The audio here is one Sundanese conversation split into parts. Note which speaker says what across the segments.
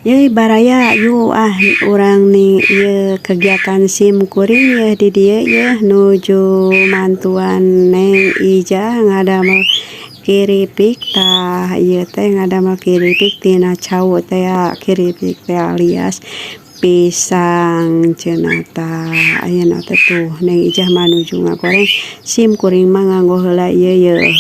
Speaker 1: Yeuh baraya yu ah urang nih ieu kegiatan sim kuring yeuh di dieu yeuh nuju mantuan Neng Ijah ngadamel kiripik. Tah, ieu teh ngadamel kiripik tina cau teh, kiripik teh alias pisang cenah. Tah, ayeuna teh tuh Neng Ijah manuju ngagoreng, sim kuring mah nganggo heula ieu yeuh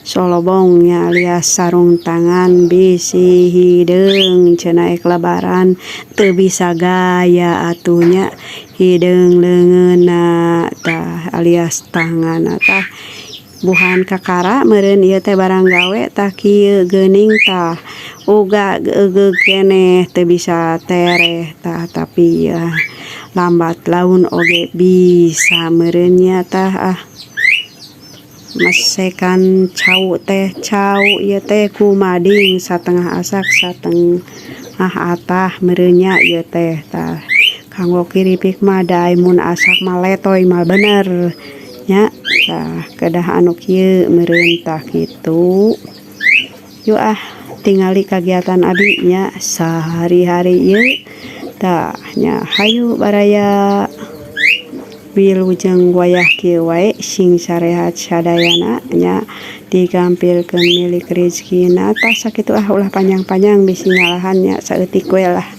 Speaker 1: solobong nya alias sarung tangan, bisi hideung cenah. Ek lebaran teu bisa gaya atuh nya, hideung leungeunna tah alias tanganna. Tah, buhan kakara meureun ieu teh barang gawe. Tah, kieu geuning, tah uga egeug keneh teu bisa tereh. Tah, tapi ya lambat laun oge bisa meureun nya. Tah, ah, mesekan cau teh, cau ieu teh kumading satengah asak satengah atah meureun nya ieu teh. Tah, kanggo kiripik mah da mun asak mah letoy mah bener nya. Tah, kedah anu kieu meureun. Tah, kitu. Yuk ah, tingali kagiatan abi nya sahari-hari ieu. Tah nya, hayu baraya, wilujeng wayah kieu wae, sing sarehat sadayana nya, digampilkeun milik rezekina. Tah, sakitu ah, ulah panjang-panjang bisi ngalahan nya, saeutik we lah.